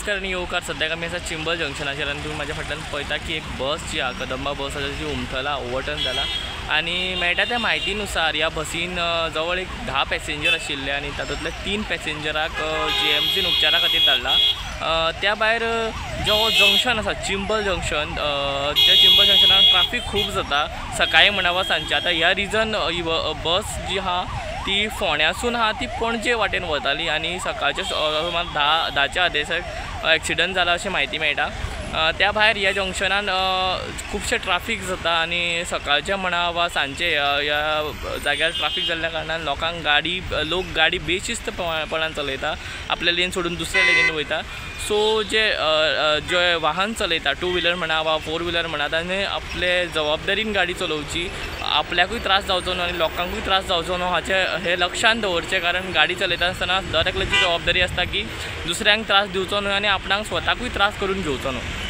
नमस्कार आनी येवकार. सद्याक आमी आसा चिंबल जंक्शनाचेर आनी तुमी म्हाज्या फाटल्यान पळयता की एक बस जी आहा, कदंबा बस आसा, जी उमथला, ओवरटर्न जाला. आनी मेळटा त्या म्हायतीनुसार ह्या बसीन जवळ एक 10 पॅसेंजर आशिल्ले आनी तातूंतले 3 पॅसेंजराक जीएमसीन उपचारा खातीर धाडला. त्या भायर जो जंक्शन आसा चिंबल जंक्शन, त्या चिंबल जंक्शनार ट्राफीक खूब जाता सकाळी म्हणा वा सांजचे. आतां ह्या रिजन ही बस जी आहा ती फोंड्यासून आहा ती पणजे वाटेन वताली आनी सकाळचे सुमार 10च्या आदेसाक एक्सिडंट जाला अशी म्हायती मेळटा. त्या भायर ह्या जंक्शनान खुबशें ट्राफीक जाता आनी सकाळचें म्हणा वा सांजचे ह्या जाग्यार ट्राफीक जाल्ल्या कारणान लोकांक गाडी, लोक गाडी बेशिस्तपणान चलयता, आपले लेन सोडून दुसऱ्या लेनीन वयता. सो जे जे वाहन चलयता, 2 व्हिलर म्हणा वा 4 व्हिलर म्हणा, ताणें आपले जबाबदारीन गाडी चलोवची, आपल्याकूय त्रास जावचो न्हू आनी लोकांकूय त्रास जावचो न्हू हाचें हें लक्षान दवरचें. कारण गाडी चलयता आसतना दर एकल्याची जबाबदारी आसता की दुसऱ्यांक त्रास दिवचो न्हय आनी आपणाक स्वताकूय त्रास करून घेवचो न्हू.